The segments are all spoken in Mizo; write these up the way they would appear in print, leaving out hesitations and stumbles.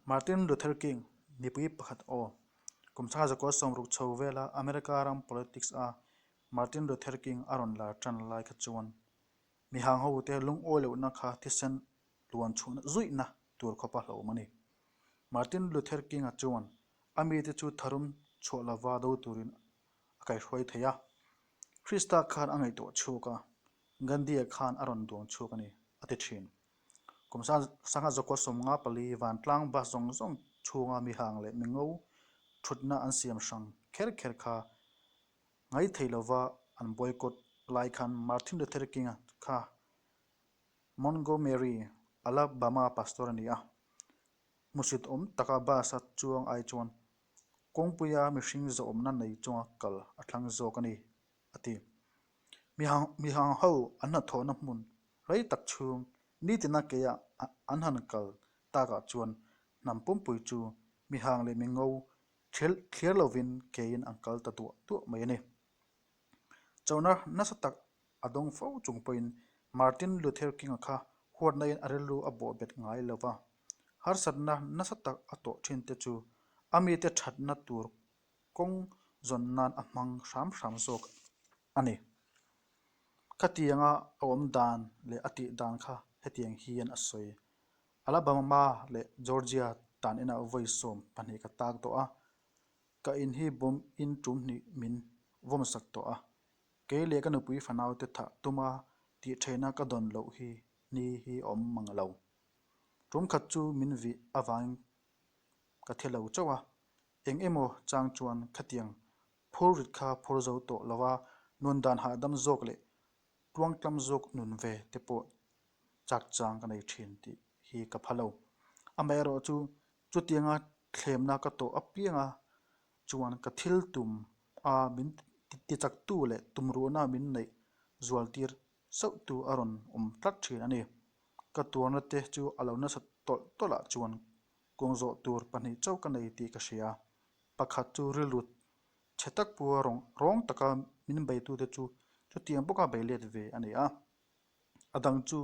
Martin Luther King, mipui pakhat aw. Kum 1960 chho vela America ram politics a Martin Luther King a rawn lar tan lai kha chuan mihang hote lungawi lohna kha thisen luan chhuahna zuihna tur khawpa hlauhawm a ni. Martin Luther King-a chuan a mite chu tharum chhuah lova do turin a kaihruai thei a. Krista khan a ngaihtuah chhuak a, Gandhi-a khan a rawn duang chhuak a ni, a ti thin. Kum sangha zakua 54 vantlang bus zawng zawng chhunga mihang leh mingo thutna an siam hrang kher kher kha ngai thei lova an boycott lai khan Martin Luther King-a kha Montgomery, Alabama pastor a ni a. Hmusit awm taka bus-a chuang ai chuan kawngpuia mihring zawhawmna nei chunga kal a thlang zawk a ni, a ti. Mihang ho an hnathawhna hmun rei tak chhung nitina keia an han kal takah chuan hnam pumpui chu mihang leh mingo thliar lovin keiin an kal ta duah duah mai a ni. Chona nasa tak a dawng fo chung pawhin Martin Luther King-a kha huatnain a rilru a bawh bet ngai lo va. Harsatna nasa tak a tawh thin te chu a mite thatna tur kawng zawn nan a hmang hram hram zawk a ni. Khatianga a awm dan leh a tih dan kha hetiang hian a sawi. Alabama leh Georgia tan inah vawi 12 ka tak tawh a, ka in hi bawm in tum hnih min vawmsak tawh a. Kei leh ka nupui fanaute thah tuma tih theihna ka dawn loh hi ni hi awm mang lo. Tum khat chu min vih avangin ka thi lo chauh a, eng emaw chang chuan khatiang phur rit kha phur zo tawh lova nun dan hahdam zawk leh tluangtlam zawk nun ve te pawh chak chang ka nei thin tih hi ka pha lo. Amaherawh chu chutianga thlemna ka tawh apianga chuan ka thil tum a min tichaktu leh tumruhna min neih zualtir sauhtu a rawn awm tlat thin a ni. Ka tuarna te chu a lo nasa tawlh tawlh ah chuan kawng zawh tur pahnih chauh ka nei tih ka hria. Pakhat chu rilru chhe tak pua rawng taka min beitute chu chutiang bawka bei let ve a ni a. A dang chu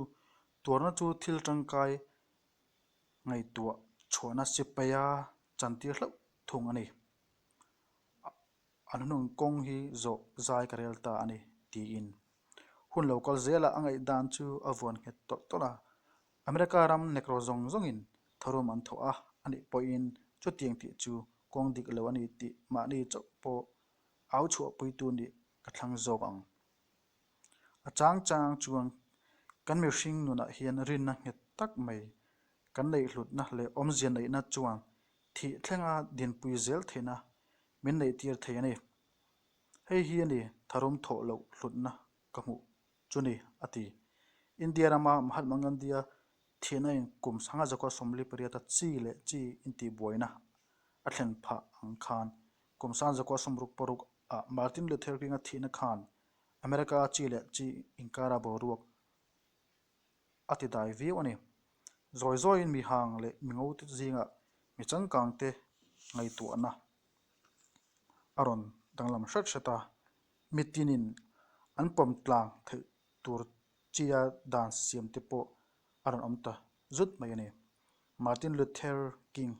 tuarna chu thil tangkai ngaihtuah chhuahna sipaia chantir hlauh thung a ni. An hnung kawng hi zawh zai ka rel ta a ni, tiin. Hun lo kal zelah a ngaihdan chu a vuan nghet tawlh tawlh a. America ram nekro zawng zawngin tharum an thawh a, a nih pawhin chutiang tih chu kawng dik lo a ni tih mahni chauh pawh au chhuahpuitu nih ka thlang zawk ang. A chang chang chuan kan mihring nunah hian rinna nghet tak mai kan neih hlutna leh awmzia neihna chuan thih thlenga dinpui zel theihna min neihtir thei a ni. Hei hi a ni tharum thawh loh hlutna ka hmuh chu ni, a ti. India rama Mahatma Gandhi-a thihna in kum 1948 a chi leh chi intihbuaina a thlen phah ang khan kum 1966 ah Martin Luther King-a thihna khan America a chi leh chi inkara boruak a ti dai viau a ni. Zawi zawiin mi hang leh mi ngote zingah mi changkangte ngaihtuahna a rawn danglam hret hret a, mitinin an pawm tlang theih tur chia dan siam te pawh a rawn awm ta zut mai a ni. Martin Luther King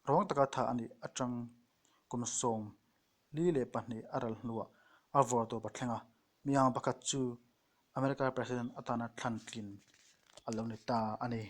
rawng taka thah a nih atang kum 42 a ral hnuah a vawr tawp a thleng a, mi ang pakhat chu America President atana thlan tlin a lo ni ta a ni.